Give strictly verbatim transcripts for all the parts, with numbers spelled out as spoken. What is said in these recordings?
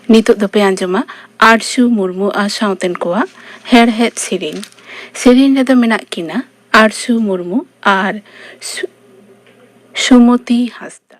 ᱱᱤᱛᱚᱜ ᱫᱚᱯᱮ ᱟᱸᱡᱚᱢᱟ ᱟᱨᱥᱩ ᱢᱩᱨᱢᱩ ᱟᱨ ᱥᱟᱶᱛᱮᱱ ᱠᱚᱣᱟᱜ ᱦᱮᱲᱦᱮᱫ ᱥᱮᱨᱮᱧ᱾ ᱥᱮᱨᱮᱧ ᱨᱮᱫᱚ ᱢᱮᱱᱟᱜ ᱠᱤᱱᱟ ᱟᱨᱥᱩ ᱢᱩᱨᱢᱩ ᱟᱨ ᱥᱩ-, ᱥᱩᱢᱚᱛᱤ ᱦᱟᱸᱥᱫᱟ᱾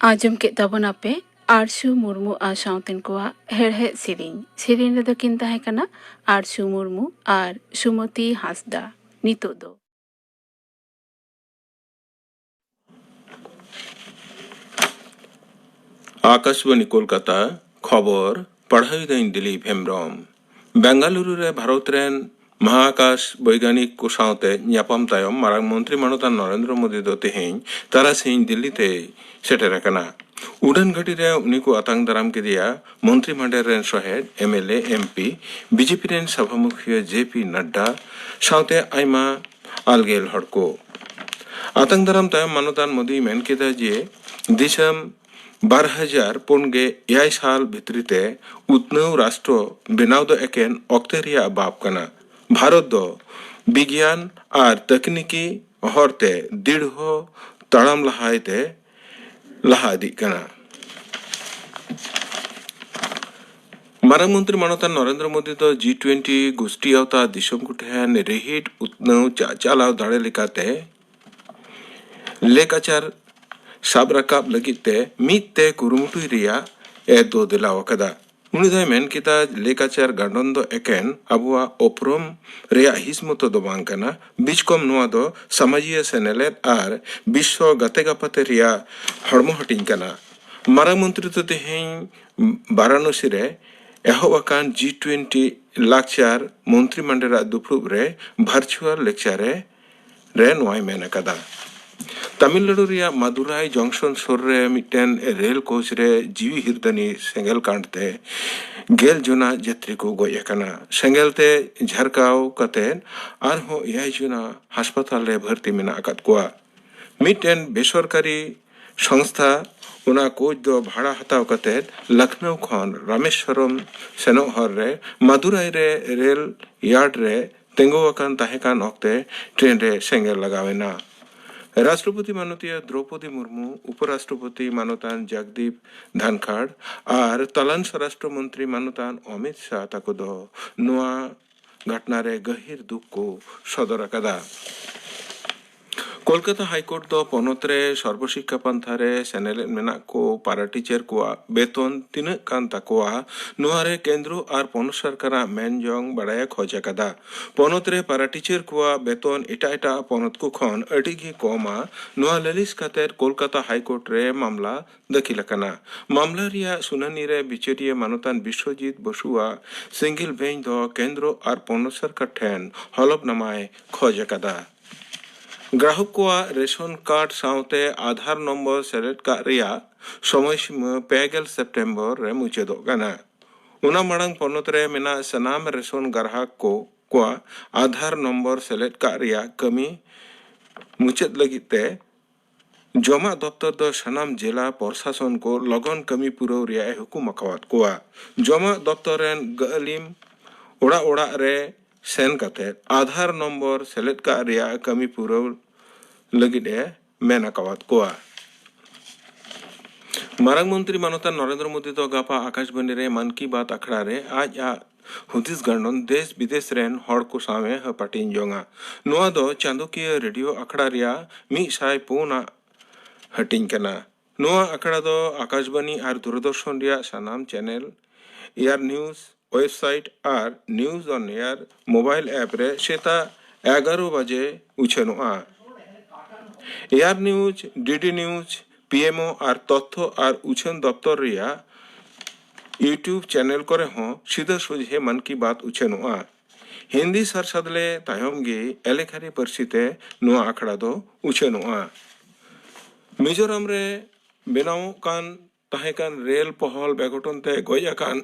ᱟᱸᱡᱚᱢ ᱠᱮᱫ ᱛᱟᱵᱚᱱᱟᱯᱮ ᱟᱨᱥᱩ ᱢᱩᱨᱢᱩ ᱟᱨ ᱥᱟᱶᱛᱮᱱ ᱠᱚᱣᱟᱜ ᱦᱮᱲᱦᱮᱫ ᱥᱮᱨᱮᱧ᱾ ᱥᱮᱨᱮᱧ ᱨᱮᱫᱚ ᱠᱤᱱ ᱛᱟᱦᱮᱸ ᱠᱟᱱᱟ ᱟᱨᱥᱩ ᱢᱩᱨᱢᱩ ᱟᱨ ᱥᱩᱢᱚᱛᱤ ᱦᱟᱸᱥᱫᱟ᱾ ᱱᱤᱛᱚᱜ ᱫᱚ ᱟᱠᱟᱥᱵᱟᱬᱤ ᱠᱳᱞᱠᱟᱛᱟ, ᱠᱷᱚᱵᱚᱨ ᱯᱟᱲᱦᱟᱣᱤᱫᱟᱹᱧ ᱫᱤᱞᱤᱯ ᱦᱮᱢᱵᱨᱚᱢ᱾ ᱵᱮᱝᱜᱟᱞᱩᱨᱩ ᱨᱮ ᱵᱷᱟᱨᱚᱛ ᱨᱮᱱ ᱢᱚᱦᱟᱠᱟᱥ ᱵᱳᱭᱜᱟᱱᱤᱠ ᱠᱚ ᱥᱟᱶᱛᱮ ᱧᱟᱯᱟᱢ ᱛᱟᱭᱚᱢ ᱢᱟᱨᱟᱝ ᱢᱚᱱᱛᱨᱤ ᱢᱟᱱᱚᱛᱟᱱ ᱱᱚᱨᱮᱱᱫᱨᱚ ᱢᱳᱫᱤ ᱫᱚ ᱛᱮᱦᱮᱧ ᱛᱟᱨᱟᱥᱤᱧ ᱫᱤᱞᱞᱤ ᱛᱮᱭ ᱥᱮᱴᱮᱨ ᱟᱠᱟᱱᱟ᱾ ᱩᱰᱟᱹᱱ ᱜᱷᱟᱹᱴᱤ ᱨᱮ ᱩᱱᱤ ᱠᱚ ᱟᱛᱟᱝ ᱫᱟᱨᱟᱢ ᱠᱮᱫᱮᱭᱟ ᱢᱚᱱᱛᱨᱤ ᱢᱟᱱᱰᱮᱨ ᱨᱮᱱ ᱥᱚᱦᱮᱫ, M L A, M P, B J P ᱨᱮᱱ ᱥᱚᱵᱷᱟ ᱢᱩᱠᱷᱤᱭᱟᱹ ᱡᱮ ᱯᱤ ᱱᱟᱰᱰᱟ ᱥᱟᱶᱛᱮ ᱟᱭᱢᱟ ᱟᱞᱜᱮᱞ ᱦᱚᱲ ᱠᱚ᱾ ᱟᱛᱟᱝ ᱫᱟᱨᱟᱢ ᱛᱟᱭᱚᱢ ᱢᱟᱱᱚᱛᱟᱱ ᱢᱳᱫᱤᱭ ᱢᱮᱱ ᱠᱮᱫᱟ ᱡᱮ ᱫᱤᱥᱚᱢ ᱵᱟᱨ ᱦᱟᱡᱟᱨ ᱯᱩᱱ ᱜᱮ ᱮᱭᱟᱭ ᱥᱟᱞ ᱵᱷᱤᱛᱨᱤ ᱛᱮ ᱩᱛᱱᱟᱹᱣ ᱨᱟᱥᱴᱨᱚ ᱵᱮᱱᱟᱣ ᱫᱚ ᱮᱠᱮᱱ ᱚᱠᱛᱮ ᱨᱮᱭᱟᱜ ᱵᱟᱯ ᱠᱟᱱᱟ᱾ ᱵᱷᱟᱨᱚᱛ ᱫᱚ ᱵᱤᱜᱽᱭᱟᱱ ᱟᱨ ᱛᱟᱹᱠᱱᱤᱠᱤ ᱦᱚᱨᱛᱮ ᱫᱤᱲᱦᱚ ᱛᱟᱲᱟᱢ ᱞᱟᱦᱟᱭ ᱛᱮ ᱞᱟᱦᱟ ᱤᱫᱤᱜ ᱠᱟᱱᱟ᱾ ᱢᱟᱨᱟᱝ ᱢᱚᱱᱛᱨᱤ ᱢᱟᱱᱚᱛᱟᱱ ᱱᱚᱨᱮᱱᱫᱨᱚ ᱢᱳᱫᱤ ᱫᱚ ᱡᱤ ᱴᱩᱭᱮᱱᱴᱤ ᱜᱳᱥᱴᱤ ᱟᱣᱛᱟ ᱫᱤᱥᱚᱢ ᱠᱚ ᱴᱷᱮᱱ ᱨᱤᱦᱤᱴ ᱩᱛᱱᱟᱹᱣ ᱪᱟᱪᱟᱞᱟᱣ ᱫᱟᱲᱮ ᱞᱮᱠᱟᱛᱮ ᱞᱮᱠᱟᱪᱟᱨ ᱥᱟᱵ ᱨᱟᱠᱟᱵ ᱞᱟᱹᱜᱤᱫ ᱛᱮ ᱢᱤᱫ ᱛᱮ ᱠᱩᱨᱩᱢᱩᱴᱩᱭ ᱨᱮᱭᱟᱜ ᱮ ᱫᱚ ᱫᱮᱞᱟᱣ ᱟᱠᱟᱫᱟ᱾ ᱩᱱᱤ ᱫᱚᱭ ᱢᱮᱱ ᱠᱮᱫᱟ, ᱞᱮᱠᱟᱪᱟᱨ ᱜᱟᱱᱰᱚᱱ ᱫᱚ ᱮᱠᱮᱱ ᱟᱵᱚᱣᱟᱜ ᱩᱯᱨᱩᱢ ᱨᱮᱭᱟᱜ ᱦᱤᱸᱥ ᱢᱚᱛᱚ ᱫᱚ ᱵᱟᱝ ᱠᱟᱱᱟ, ᱵᱤᱪᱠᱚᱢ ᱱᱚᱣᱟ ᱫᱚ ᱥᱟᱢᱟᱡᱤᱭᱟᱹ ᱥᱮᱱᱮᱞᱮᱫ ᱟᱨ ᱵᱤᱥᱥᱚ ᱜᱟᱛᱮ ᱜᱟᱯᱟᱛᱮ ᱨᱮᱭᱟᱜ ᱦᱚᱲᱢᱚ ᱦᱟᱹᱴᱤᱧ ᱠᱟᱱᱟ᱾ ᱢᱟᱨᱟᱝ ᱢᱚᱱᱛᱨᱤ ᱫᱚ ᱛᱮᱦᱮᱧ ᱵᱟᱨᱟᱱᱚᱥᱤ ᱨᱮ ᱮᱦᱚᱵ ᱟᱠᱟᱱ ᱡᱤ ᱴᱩᱭᱮᱱᱴᱤ ᱞᱟᱠᱪᱟᱨ ᱢᱚᱱᱛᱨᱤ ᱢᱟᱱᱰᱮᱨᱟᱜ ᱫᱩᱯᱲᱩᱵ ᱨᱮ ᱵᱷᱟᱨᱪᱩᱣᱟᱞ ᱞᱮᱠᱪᱟᱨ ᱨᱮ ᱨᱮ ᱱᱚᱣᱟᱭ ᱢᱮᱱ ᱟᱠᱟᱫᱟ᱾ ᱛᱟᱢᱤᱞᱱᱟᱲᱩ ᱨᱮᱭᱟᱜ ᱢᱟᱫᱩᱨᱟᱭ ᱡᱚᱝᱥᱚᱱ ᱥᱩᱨ ᱨᱮ ᱢᱤᱫᱴᱮᱱ ᱨᱮᱞ ᱠᱳᱪ ᱨᱮ ᱡᱤᱣᱤ ᱦᱤᱨᱫᱟᱹᱱᱤ ᱥᱮᱸᱜᱮᱞ ᱠᱟᱸᱰ ᱛᱮ ᱜᱮᱞ ᱡᱚᱱᱟ ᱡᱟᱛᱨᱤ ᱠᱚ ᱜᱚᱡ ᱟᱠᱟᱱᱟ᱾ ᱥᱮᱸᱜᱮᱞ ᱛᱮ ᱡᱷᱟᱨᱠᱟᱣ ᱠᱟᱛᱮ ᱟᱨᱦᱚᱸ ᱮᱭᱟᱭ ᱡᱚᱱᱟ ᱦᱟᱥᱯᱟᱛᱟᱞ ᱨᱮ ᱵᱷᱟᱨᱛᱤ ᱢᱮᱱᱟᱜ ᱟᱠᱟᱫ ᱠᱚᱣᱟ᱾ ᱢᱤᱫᱴᱮᱱ ᱵᱮᱥᱚᱨᱠᱟᱨᱤ ᱥᱚᱝᱥᱛᱷᱟ ᱚᱱᱟ ᱠᱳᱪ ᱫᱚ ᱵᱷᱟᱲᱟ ᱦᱟᱛᱟᱣ ᱠᱟᱛᱮ ᱞᱚᱠᱷᱱᱚᱣ ᱠᱷᱚᱱ ᱨᱟᱢᱮᱥᱣᱚᱨᱚᱢ ᱥᱮᱱᱚᱜ ᱦᱚᱨ ᱨᱮ ᱢᱟᱫᱩᱨᱟᱭ ᱨᱮ ᱨᱮᱞ ᱭᱟᱨᱰ ᱨᱮ ᱛᱤᱸᱜᱩ ᱟᱠᱟᱱ ᱛᱟᱦᱮᱸ ᱠᱟᱱ ᱚᱠᱛᱮ ᱴᱨᱮᱱ ᱨᱮ ᱥᱮᱸᱜᱮᱞ ᱞᱟᱜᱟᱣ ᱮᱱᱟ᱾ ᱨᱟᱥᱴᱨᱚᱯᱚᱛᱤ ᱢᱟᱱᱚᱛᱤᱭᱟᱹ ᱫᱨᱚᱣᱯᱚᱫᱤ ᱢᱩᱨᱢᱩ, ᱩᱯᱚᱨᱟᱥᱴᱨᱚᱯᱚᱛᱤ ᱢᱟᱱᱚᱛᱟᱱ ᱡᱚᱜᱽᱫᱤᱯ ᱫᱷᱟᱱᱠᱷᱟᱲ ᱟᱨ ᱛᱟᱞᱟᱱ ᱥᱚᱨᱟᱥᱴᱨᱚ ᱢᱚᱱᱛᱨᱤ ᱢᱟᱱᱚᱛᱟᱱ ᱚᱢᱤᱛ ᱥᱟᱦ ᱛᱟᱠᱚ ᱫᱚ ᱱᱚᱣᱟ ᱜᱷᱚᱴᱱᱟ ᱨᱮ ᱜᱟᱹᱦᱤᱨ ᱫᱩᱠ ᱠᱚ ᱥᱚᱫᱚᱨ ᱟᱠᱟᱫᱟ᱾ ᱠᱳᱞᱠᱟᱛᱟ ᱦᱟᱭᱠᱳᱨᱴ ᱫᱚ ᱯᱚᱱᱚᱛ ᱨᱮ ᱥᱚᱨᱵᱚ ᱥᱤᱠᱠᱷᱟ ᱯᱟᱱᱛᱷᱟ ᱨᱮ ᱥᱮᱱᱮᱞᱮᱫ ᱢᱮᱱᱟᱜ ᱠᱚ ᱯᱟᱨᱟ ᱴᱤᱪᱟᱨ ᱠᱚᱣᱟᱜ ᱵᱮᱛᱚᱱ ᱛᱤᱱᱟᱹᱜ ᱠᱟᱱ ᱛᱟᱠᱚᱣᱟ, ᱱᱚᱣᱟ ᱨᱮ ᱠᱮᱱᱫᱨᱚ ᱟᱨ ᱯᱚᱱᱚᱛ ᱥᱚᱨᱠᱟᱨᱟᱜ ᱢᱮᱱ ᱡᱚᱝ ᱵᱟᱲᱟᱭ ᱮ ᱠᱷᱚᱡᱽ ᱟᱠᱟᱫᱟ᱾ ᱯᱚᱱᱚᱛ ᱨᱮ ᱯᱟᱨᱟ ᱴᱤᱪᱟᱨ ᱠᱚᱣᱟᱜ ᱵᱮᱛᱚᱱ ᱮᱴᱟᱜ ᱮᱴᱟᱜ ᱯᱚᱱᱚᱛ ᱠᱚ ᱠᱷᱚᱱ ᱟᱹᱰᱤ ᱜᱮ ᱠᱚᱢᱟ᱾ ᱱᱚᱣᱟ ᱞᱟᱹᱞᱤᱥ ᱠᱟᱛᱮ ᱠᱳᱞᱠᱟᱛᱟ ᱦᱟᱭᱠᱳᱨᱴ ᱨᱮ ᱢᱟᱢᱞᱟ ᱫᱟᱹᱠᱷᱤᱞ ᱟᱠᱟᱱᱟ᱾ ᱢᱟᱢᱞᱟ ᱨᱮᱭᱟᱜ ᱥᱩᱱᱟᱹᱱᱤ ᱨᱮ ᱵᱤᱪᱟᱹᱨᱤᱭᱟᱹ ᱢᱟᱱᱚᱛᱟᱱ ᱵᱤᱥᱣᱚᱡᱤᱛ ᱵᱚᱥᱩᱣᱟᱜ ᱥᱤᱝᱜᱮᱞ ᱵᱮᱧᱪ ᱫᱚ ᱠᱮᱱᱫᱨᱚ ᱟᱨ ᱯᱚᱱᱚᱛ ᱥᱚᱨᱠᱟᱨ ᱴᱷᱮᱱ ᱦᱚᱞᱚᱯᱱᱟᱢᱟᱭ ᱠᱷᱚᱡᱽ ᱟᱠᱟᱫᱟ᱾ ᱜᱨᱟᱦᱚᱠ ᱠᱚᱣᱟᱜ ᱨᱮᱥᱚᱱ ᱠᱟᱨᱰ ᱥᱟᱶᱛᱮ ᱟᱫᱷᱟᱨ ᱱᱚᱢᱵᱚᱨ ᱥᱮᱞᱮᱫ ᱠᱟᱜ ᱨᱮᱭᱟᱜ ᱥᱚᱢᱚᱭ ᱥᱤᱢᱟᱹ ᱯᱮ ᱜᱮᱞ ᱥᱮᱯᱴᱮᱢᱵᱚᱨ ᱨᱮ ᱢᱩᱪᱟᱹᱫᱚᱜ ᱠᱟᱱᱟ᱾ ᱚᱱᱟ ᱢᱟᱲᱟᱝ ᱯᱚᱱᱚᱛ ᱨᱮ ᱢᱮᱱᱟᱜ ᱥᱟᱱᱟᱢ ᱨᱮᱥᱚᱱ ᱜᱨᱟᱦᱚᱠ ᱠᱚ ᱠᱚᱣᱟᱜ ᱟᱫᱷᱟᱨ ᱱᱚᱢᱵᱚᱨ ᱥᱮᱞᱮᱫ ᱠᱟᱜ ᱨᱮᱭᱟᱜ ᱠᱟᱹᱢᱤ ᱢᱩᱪᱟᱹᱫ ᱞᱟᱹᱜᱤᱫ ᱛᱮ ᱡᱚᱢᱟᱜ ᱫᱚᱯᱛᱚᱨ ᱫᱚ ᱥᱟᱱᱟᱢ ᱡᱮᱞᱟ ᱯᱨᱚᱥᱟᱥᱚᱱ ᱠᱚ ᱞᱚᱜᱚᱱ ᱠᱟᱹᱢᱤ ᱯᱩᱨᱟᱹᱣ ᱨᱮᱭᱟᱜ ᱮ ᱦᱩᱠᱩᱢ ᱟᱠᱟᱣᱟᱫ ᱠᱚᱣᱟ᱾ ᱡᱚᱢᱟᱜ ᱫᱚᱯᱛᱚᱨ ᱨᱮᱱ ᱜᱟᱹᱞᱤᱢ ᱚᱲᱟᱜ ᱚᱲᱟᱜ ᱨᱮ ᱥᱮᱱ ᱠᱟᱛᱮ ᱟᱫᱷᱟᱨ ᱱᱚᱢᱵᱚᱨ ᱥᱮᱞᱮᱫ ᱠᱟᱜ ᱨᱮᱭᱟᱜ ᱠᱟᱹᱢᱤ ᱯᱩᱨᱟᱹᱣ ᱞᱟᱹᱜᱤᱫ ᱮ ᱢᱮᱱ ᱟᱠᱟᱣᱟᱫ ᱠᱚᱣᱟ᱾ ᱢᱟᱨᱟᱝ ᱢᱚᱱᱛᱨᱤ ᱢᱟᱱᱚᱛᱟᱱ ᱱᱚᱨᱮᱱᱫᱨᱚ ᱢᱳᱫᱤ ᱫᱚ ᱜᱟᱯᱟ ᱟᱠᱟᱥᱵᱟᱱᱤ ᱨᱮ ᱢᱟᱱ ᱠᱤ ᱵᱟᱛ ᱟᱠᱷᱲᱟ ᱨᱮ ᱟᱡ ᱟᱜ ᱦᱩᱫᱤᱥ ᱜᱟᱲᱚᱱ ᱫᱮᱥ ᱵᱤᱫᱮᱥ ᱨᱮᱱ ᱦᱚᱲ ᱠᱚ ᱥᱟᱶ ᱮ ᱦᱟᱹᱯᱟᱹᱴᱤᱧ ᱡᱚᱝᱟ᱾ ᱱᱚᱣᱟ ᱫᱚ ᱪᱟᱸᱫᱚᱠᱤᱭᱟᱹ ᱨᱮᱰᱤᱭᱳ ᱟᱠᱷᱲᱟ ᱨᱮᱭᱟᱜ ᱢᱤᱫ ᱥᱟᱭ ᱯᱩᱱ ᱟᱜ ᱦᱟᱹᱴᱤᱧ ᱠᱟᱱᱟ᱾ ᱱᱚᱣᱟ ᱟᱠᱷᱲᱟ ᱫᱚ ᱟᱠᱟᱥᱵᱟᱱᱤ ᱟᱨ ᱫᱩᱨᱫᱚᱨᱥᱚᱱ ᱨᱮᱭᱟᱜ ᱥᱟᱱᱟᱢ ᱪᱮᱱᱮᱞ, ᱮᱭᱟᱨ ᱱᱤᱭᱩᱡᱽ ᱣᱮᱵᱥᱟᱭᱤᱴ ᱟᱨ ᱱᱤᱭᱩᱡᱽ ᱚᱱ ᱮᱭᱟᱨ ᱢᱳᱵᱟᱭᱤᱞ ᱮᱯ ᱨᱮ ᱥᱮᱛᱟᱜ ᱮᱜᱟᱨᱚ ᱵᱟᱡᱮ ᱩᱪᱷᱟᱹᱱᱚᱜᱼᱟ᱾ ᱮᱭᱟᱨ ᱱᱤᱭᱩᱡᱽ, ᱰᱤᱰᱤ ᱱᱤᱭᱩᱡᱽ, ᱯᱤᱮᱢᱳ ᱟᱨ ᱛᱚᱛᱛᱷᱚ ᱟᱨ ᱩᱪᱷᱟᱹᱱ ᱫᱚᱯᱛᱚᱨ ᱨᱮᱭᱟᱜ YouTube ᱪᱮᱱᱮᱞ ᱠᱚᱨᱮ ᱦᱚᱸ ᱥᱤᱫᱷᱟᱹ ᱥᱚᱡᱷᱮ ᱢᱟᱱ ᱠᱤ ᱵᱟᱛ ᱩᱪᱷᱟᱹᱱᱚᱜᱼᱟ᱾ ᱦᱤᱱᱫᱤ ᱥᱟᱨᱥᱟᱫᱞᱮ ᱛᱟᱭᱚᱢ ᱜᱮ ᱮᱞᱮᱠᱷᱟᱨᱤ ᱯᱟᱹᱨᱥᱤ ᱛᱮ ᱱᱚᱣᱟ ᱟᱠᱷᱲᱟ ᱫᱚ ᱩᱪᱷᱟᱹᱱᱚᱜᱼᱟ᱾ ᱢᱤᱡᱳᱨᱟᱢ ᱨᱮ ᱵᱮᱱᱟᱣᱚᱜ ᱠᱟᱱ ᱛᱟᱦᱮᱸ ᱠᱟᱱ ᱨᱮᱞ ᱯᱚᱦᱚᱞ ᱵᱮᱜᱷᱚᱴᱚᱱ ᱛᱮ ᱜᱚᱡ ᱟᱠᱟᱱ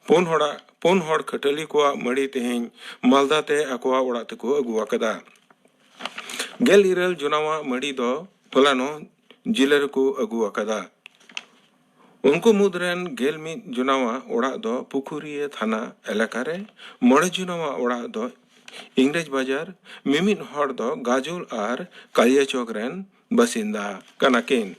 ᱯᱩᱱ ᱦᱚᱲᱟᱜ, ᱯᱩᱱ ᱦᱚᱲ ᱠᱷᱟᱹᱴᱟᱹᱞᱤ ᱠᱚᱣᱟᱜ ᱢᱟᱹᱲᱤ ᱛᱮᱦᱮᱧ ᱢᱟᱞᱫᱟ ᱛᱮ ᱟᱠᱚᱣᱟᱜ ᱚᱲᱟᱜ ᱛᱮᱠᱚ ᱟᱹᱜᱩ ᱟᱠᱟᱫᱟ᱾ ᱜᱮᱞ ᱤᱨᱟᱹᱞ ᱡᱚᱱᱟᱣᱟᱜ ᱢᱟᱹᱲᱤ ᱫᱚ ᱦᱚᱞᱟᱱᱚᱜ ᱡᱤᱞᱟᱹ ᱨᱮᱠᱚ ᱟᱹᱜᱩ ᱟᱠᱟᱫᱟ᱾ ᱩᱱᱠᱩ ᱢᱩᱫᱽ ᱨᱮᱱ ᱜᱮᱞ ᱢᱤᱫ ᱡᱚᱱᱟᱣᱟᱜ ᱚᱲᱟᱜ ᱫᱚ ᱯᱩᱠᱷᱩᱨᱤᱭᱟᱹ ᱛᱷᱟᱱᱟ ᱮᱞᱟᱠᱟ ᱨᱮ, ᱢᱚᱬᱮ ᱡᱚᱱᱟᱣᱟᱜ ᱚᱲᱟᱜ ᱫᱚ ᱤᱝᱨᱮᱡᱽ ᱵᱟᱡᱟᱨ, ᱢᱤᱢᱤᱫ ᱦᱚᱲ ᱫᱚ ᱜᱟᱡᱚᱞ ᱟᱨ ᱠᱟᱞᱤᱭᱟᱪᱚᱠ ᱨᱮᱱ ᱵᱟᱥᱤᱱᱫᱟ ᱠᱟᱱᱟ ᱠᱤᱱ᱾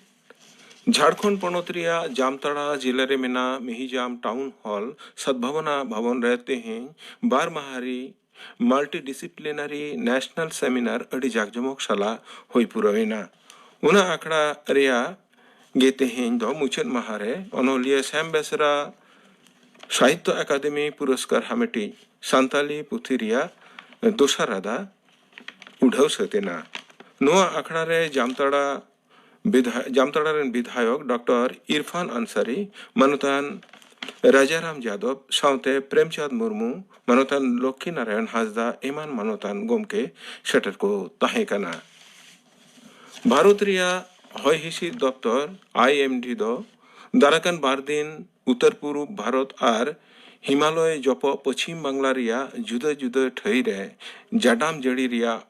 ᱡᱷᱟᱲᱠᱷᱚᱸᱰ ᱯᱚᱱᱚᱛ ᱨᱮᱭᱟᱜ ᱡᱟᱢᱛᱟᱲᱟ ᱡᱤᱞᱟᱹ ᱨᱮ ᱢᱮᱱᱟᱜ ᱢᱤᱦᱤᱡᱟᱢ ᱴᱟᱣᱩᱱ ᱦᱚᱞ ᱥᱚᱫᱽᱵᱷᱟᱵᱚᱱᱟ ᱵᱷᱚᱵᱚᱱ ᱨᱮ ᱛᱮᱦᱮᱧ ᱵᱟᱨ ᱢᱟᱦᱟᱨᱤ Multidisciplinary National Seminar ᱟᱹᱰᱤ ᱡᱟᱠᱡᱚᱢᱚᱠ ᱥᱟᱞᱟᱜ ᱦᱩᱭ ᱯᱩᱨᱟᱹᱣ ᱮᱱᱟ᱾ ᱚᱱᱟ ᱟᱠᱷᱲᱟ ᱨᱮᱭᱟᱜ ᱜᱮ ᱛᱮᱦᱮᱧ ᱫᱚ ᱢᱩᱪᱟᱹᱫ ᱢᱟᱦᱟ ᱨᱮ ᱚᱱᱚᱞᱤᱭᱟᱹ ᱥᱮᱢ ᱵᱮᱥᱨᱟ ᱥᱟᱦᱤᱛᱛᱚ ᱟᱠᱟᱫᱮᱢᱤ ᱯᱩᱨᱚᱥᱠᱟᱨ ᱦᱟᱢᱮᱴᱤᱡ ᱥᱟᱱᱛᱟᱞᱤ ᱯᱩᱛᱷᱤ ᱨᱮᱭᱟᱜ ᱫᱚᱥᱟᱨ ᱨᱟᱫᱟ ᱩᱰᱷᱟᱹᱣ ᱥᱟᱹᱛ ᱮᱱᱟ᱾ ᱱᱚᱣᱟ ᱟᱠᱷᱲᱟ ᱨᱮ ᱡᱟᱢᱛᱟᱲᱟ ᱵᱤᱫᱷᱟ-, ᱡᱟᱢᱛᱟᱲᱟ ᱨᱮᱱ ᱵᱤᱫᱷᱟᱭᱚᱠ ᱰᱚᱠᱴᱚᱨ ᱤᱨᱯᱷᱟᱱ ᱟᱱᱥᱟᱨᱤ, ᱢᱟᱱᱚᱛᱟᱱ ᱨᱟᱡᱟᱨᱟᱢ ᱡᱟᱫᱚᱵ ᱥᱟᱶᱛᱮ ᱯᱨᱮᱢᱪᱟᱸᱫᱽ ᱢᱩᱨᱢᱩ, ᱢᱟᱱᱚᱛᱟᱱ ᱞᱚᱠᱠᱷᱤ ᱱᱟᱨᱟᱭᱚᱱ ᱦᱟᱸᱥᱫᱟ ᱮᱢᱟᱱ ᱢᱟᱱᱚᱛᱟᱱ ᱜᱚᱢᱠᱮ ᱥᱮᱴᱮᱨ ᱠᱚ ᱛᱟᱦᱮᱸ ᱠᱟᱱᱟ᱾ ᱵᱷᱟᱨᱚᱛ ᱨᱮᱭᱟᱜ ᱦᱚᱭ ᱦᱤᱸᱥᱤᱫ ᱫᱚᱯᱛᱚᱨ, ᱟᱭ ᱮᱢ ᱰᱤ, ᱫᱚ ᱫᱟᱨᱟᱠᱟᱱ ᱵᱟᱨ ᱫᱤᱱ ᱩᱛᱛᱚᱨ ᱯᱩᱨᱩᱵ ᱵᱷᱟᱨᱚᱛ ᱟᱨ ᱦᱤᱢᱟᱞᱚᱭ ᱡᱚᱯᱚᱜ ᱯᱚᱪᱷᱤᱢ ᱵᱟᱝᱞᱟ ᱨᱮᱭᱟᱜ ᱡᱩᱫᱟᱹ ᱡᱩᱫᱟᱹ ᱴᱷᱟᱹᱭ ᱨᱮ ᱡᱟᱰᱟᱢ ᱡᱟᱹᱲᱤ ᱨᱮᱭᱟᱜ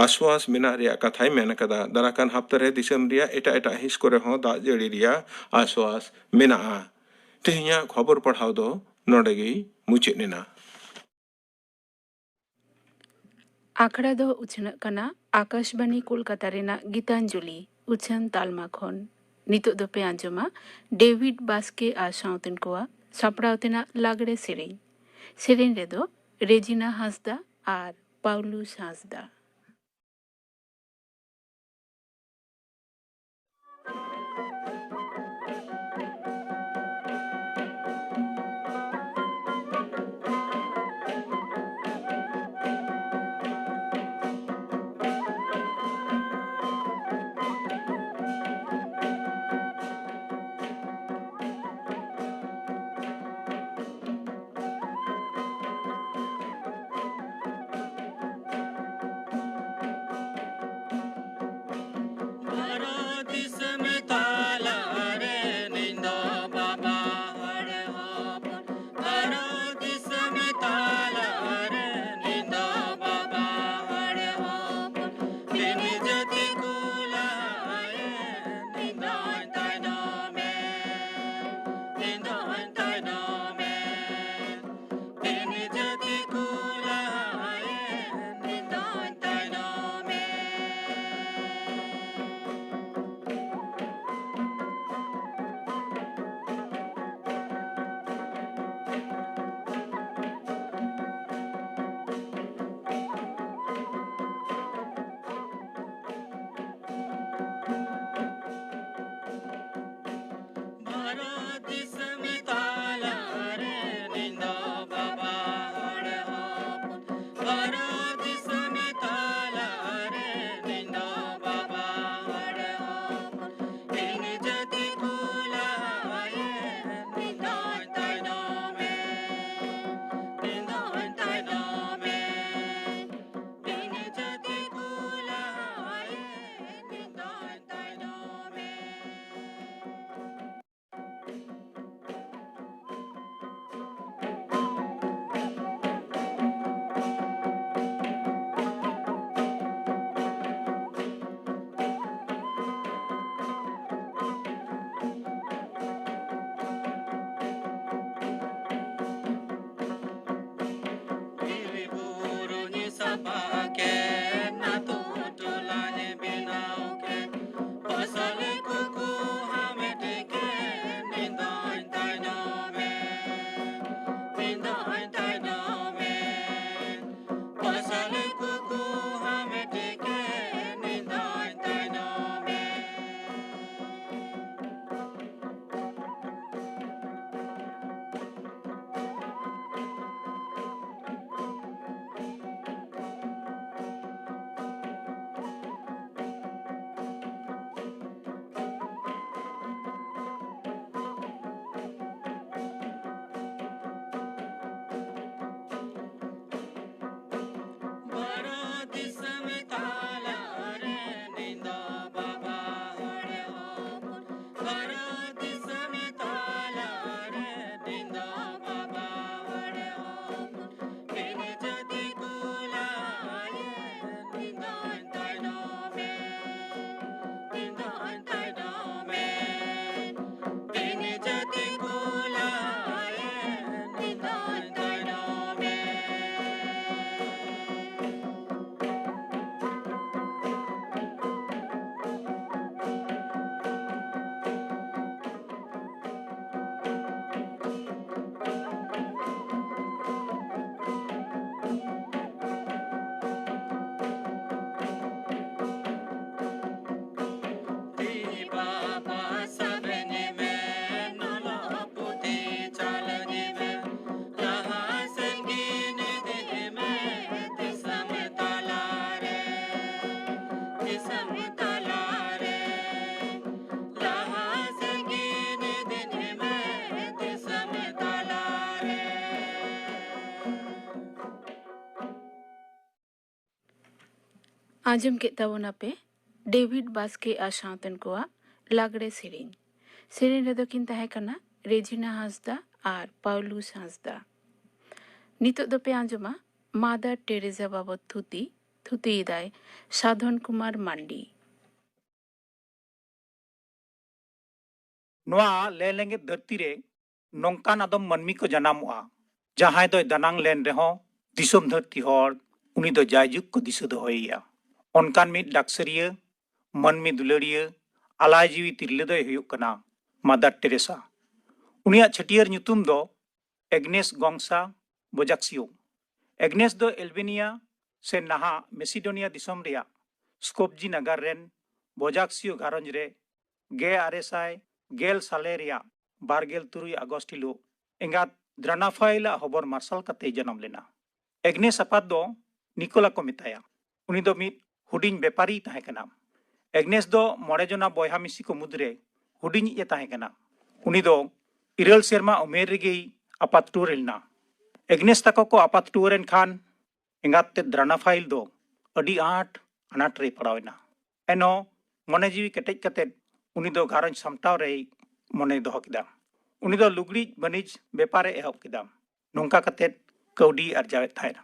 ᱟᱥᱣᱟᱥ ᱢᱮᱱᱟᱜ ᱨᱮᱭᱟᱜ ᱠᱟᱛᱷᱟᱭ ᱢᱮᱱ ᱟᱠᱟᱫᱟ᱾ ᱫᱟᱨᱟᱠᱟᱱ ᱦᱟᱯᱛᱟ ᱨᱮ ᱫᱤᱥᱚᱢ ᱨᱮᱭᱟᱜ ᱮᱴᱟᱜ ᱮᱴᱟᱜ ᱦᱤᱸᱥ ᱠᱚᱨᱮ ᱦᱚᱸ ᱫᱟᱜ ᱡᱟᱹᱲᱤ ᱨᱮᱭᱟᱜ ᱟᱥᱣᱟᱥ ᱢᱮᱱᱟᱜᱼᱟ᱾ ᱛᱮᱦᱮᱧᱟᱜ ᱠᱷᱚᱵᱚᱨ ᱯᱟᱲᱦᱟᱣ ᱫᱚ ᱱᱚᱰᱮ ᱜᱮ ᱢᱩᱪᱟᱹᱫ ᱮᱱᱟ᱾ ᱟᱠᱷᱲᱟ ᱫᱚ ᱩᱪᱷᱟᱹᱱᱚᱜ ᱠᱟᱱᱟ ᱟᱠᱟᱥᱵᱟᱱᱤ ᱠᱳᱞᱠᱟᱛᱟ ᱨᱮᱱᱟᱜ ᱜᱤᱛᱟᱧᱡᱚᱞᱤ ᱩᱪᱷᱟᱹᱱ ᱛᱟᱞᱢᱟ ᱠᱷᱚᱱ᱾ ᱱᱤᱛᱚᱜ ᱫᱚᱯᱮ ᱟᱸᱡᱚᱢᱟ ᱰᱮᱵᱷᱤᱰ ᱵᱟᱥᱠᱮ ᱟᱨ ᱥᱟᱶᱛᱮᱱ ᱠᱚᱣᱟᱜ ᱥᱟᱯᱲᱟᱣ ᱛᱮᱱᱟᱜ ᱞᱟᱜᱽᱲᱮ ᱥᱮᱨᱮᱧ᱾ ᱥᱮᱨᱮᱧ ᱨᱮᱫᱚ ᱨᱮᱡᱤᱱᱟ ᱦᱟᱸᱥᱫᱟ ᱟᱨ ᱯᱟᱣᱞᱩᱥ ᱦᱟᱸᱥᱫᱟ᱾ ᱟᱸᱡᱚᱢ ᱠᱮᱫ ᱛᱟᱵᱚᱱᱟᱯᱮ ᱰᱮᱵᱷᱤᱰ ᱵᱟᱥᱠᱮ ᱟᱨ ᱥᱟᱶᱛᱮᱱ ᱠᱚᱣᱟᱜ ᱞᱟᱜᱽᱲᱮ ᱥᱮᱨᱮᱧ᱾ ᱥᱮᱨᱮᱧ ᱨᱮᱫᱚ ᱠᱤᱱ ᱛᱟᱦᱮᱸ ᱠᱟᱱᱟ ᱨᱮᱡᱤᱱᱟ ᱦᱟᱸᱥᱫᱟ ᱟᱨ ᱯᱟᱣᱞᱩᱥ ᱦᱟᱸᱥᱫᱟ᱾ ᱱᱤᱛᱚᱜ ᱫᱚᱯᱮ ᱟᱸᱡᱚᱢᱟ ᱢᱟᱫᱟᱨ ᱴᱮᱨᱮᱥᱟ ᱵᱟᱵᱚᱛ ᱛᱷᱩᱛᱤ᱾ ᱛᱷᱩᱛᱤᱭᱮᱫᱟᱭ ᱥᱟᱫᱷᱚᱱ ᱠᱩᱢᱟᱨ ᱢᱟᱱᱰᱤ᱾ ᱱᱚᱣᱟ ᱞᱮᱸᱞᱮᱸᱜᱮᱫ ᱫᱷᱟᱹᱨᱛᱤ ᱨᱮ ᱱᱚᱝᱠᱟᱱ ᱟᱫᱚᱢ ᱢᱟᱹᱱᱢᱤ ᱠᱚ ᱡᱟᱱᱟᱢᱚᱜᱼᱟ, ᱡᱟᱦᱟᱸᱭ ᱫᱚᱭ ᱫᱟᱱᱟᱝ ᱞᱮᱱ ᱨᱮᱦᱚᱸ ᱫᱤᱥᱚᱢ ᱫᱷᱟᱹᱨᱛᱤ ᱦᱚᱲ ᱩᱱᱤ ᱫᱚ ᱡᱟᱭᱡᱩᱜᱽ ᱠᱚ ᱫᱤᱥᱟᱹ ᱫᱚᱦᱚᱭᱮᱭᱟ᱾ ᱚᱱᱠᱟᱱ ᱢᱤᱫ ᱰᱟᱠᱥᱟᱹᱨᱤᱭᱟᱹ, ᱢᱟᱹᱱᱢᱤ ᱫᱩᱞᱟᱹᱲᱤᱭᱟᱹ, ᱟᱞᱟᱭ ᱡᱤᱣᱤ ᱛᱤᱨᱞᱟᱹ ᱫᱚᱭ ᱦᱩᱭᱩᱜ ᱠᱟᱱᱟ ᱢᱟᱫᱟᱨ ᱴᱮᱨᱮᱥᱟ᱾ ᱩᱱᱤᱭᱟᱜ ᱪᱷᱟᱹᱴᱭᱟᱹᱨ ᱧᱩᱛᱩᱢ ᱫᱚ ᱮᱜᱽᱱᱮᱥ ᱜᱚᱝᱥᱟ ᱵᱚᱡᱟᱠᱥᱤᱭᱳ᱾ ᱮᱜᱽᱱᱮᱥ ᱫᱚ ᱮᱞᱵᱮᱱᱤᱭᱟ ᱥᱮ ᱱᱟᱦᱟᱜ ᱢᱮᱥᱤᱰᱳᱱᱤᱭᱟ ᱫᱤᱥᱚᱢ ᱨᱮᱭᱟᱜ ᱥᱠᱳᱯᱡᱤ ᱱᱟᱜᱟᱨ ᱨᱮᱱ ᱵᱚᱡᱟᱠᱥᱤᱭᱳ ᱜᱷᱟᱨᱚᱸᱡᱽ ᱨᱮ ᱜᱮᱞ ᱟᱨᱮ ᱥᱟᱭ ᱜᱮᱞ ᱥᱟᱞᱮ ᱨᱮᱭᱟᱜ ᱵᱟᱨᱜᱮᱞ ᱛᱩᱨᱩᱭ ᱟᱜᱚᱥᱴ ᱦᱤᱞᱳᱜ ᱮᱸᱜᱟᱛ ᱫᱨᱟᱱᱟᱯᱷᱟᱭᱤᱞ ᱟᱜ ᱦᱚᱵᱚᱨ ᱢᱟᱨᱥᱟᱞ ᱠᱟᱛᱮᱭ ᱡᱟᱱᱟᱢ ᱞᱮᱱᱟ᱾ ᱮᱜᱽᱱᱮᱥ ᱟᱯᱟᱛ ᱫᱚ ᱱᱤᱠᱳᱞᱟ ᱠᱚ ᱢᱮᱛᱟᱭᱟ᱾ ᱩᱱᱤ ᱫᱚ ᱢᱤᱫ ᱦᱩᱰᱤᱧ ᱵᱮᱯᱟᱨᱤᱭ ᱛᱟᱦᱮᱸ ᱠᱟᱱᱟ᱾ ᱮᱜᱽᱱᱮᱥ ᱫᱚ ᱢᱚᱬᱮ ᱡᱚᱱᱟ ᱵᱚᱭᱦᱟ ᱢᱤᱥᱤ ᱠᱚ ᱢᱩᱫᱽᱨᱮ ᱦᱩᱰᱤᱧᱤᱡ ᱮ ᱛᱟᱦᱮᱸ ᱠᱟᱱᱟ᱾ ᱩᱱᱤ ᱫᱚ ᱤᱨᱟᱹᱞ ᱥᱮᱨᱢᱟ ᱩᱢᱮᱨ ᱨᱮᱜᱮᱭ ᱟᱯᱟᱛ ᱴᱩᱣᱟᱹᱨ ᱞᱮᱱᱟ᱾ ᱮᱜᱽᱱᱮᱥ ᱛᱟᱠᱚ ᱠᱚ ᱟᱯᱟᱛ ᱴᱩᱣᱟᱹᱨ ᱮᱱ ᱠᱷᱟᱱ ᱮᱸᱜᱟᱛ ᱛᱮᱫ ᱫᱨᱟᱱᱟᱯᱷᱟᱭᱤᱞ ᱫᱚ ᱟᱹᱰᱤ ᱟᱸᱴ ᱟᱱᱟᱴ ᱨᱮᱭ ᱯᱟᱲᱟᱣ ᱮᱱᱟ᱾ ᱮᱱᱦᱚᱸ ᱢᱚᱱᱮ ᱡᱤᱣᱤ ᱠᱮᱴᱮᱡ ᱠᱟᱛᱮᱫ ᱩᱱᱤ ᱫᱚ ᱜᱷᱟᱨᱚᱸᱡᱽ ᱥᱟᱢᱴᱟᱣ ᱨᱮᱭ ᱢᱚᱱᱮ ᱫᱚᱦᱚ ᱠᱮᱫᱟ᱾ ᱩᱱᱤ ᱫᱚ ᱞᱩᱜᱽᱲᱤᱡ ᱵᱟᱹᱱᱤᱡᱽ ᱵᱮᱯᱟᱨ ᱮ ᱮᱦᱚᱵ ᱠᱮᱫᱟ᱾ ᱱᱚᱝᱠᱟ ᱠᱟᱛᱮᱫ ᱠᱟᱹᱣᱰᱤᱭ ᱟᱨᱡᱟᱣᱮᱫ ᱛᱟᱦᱮᱱᱟ᱾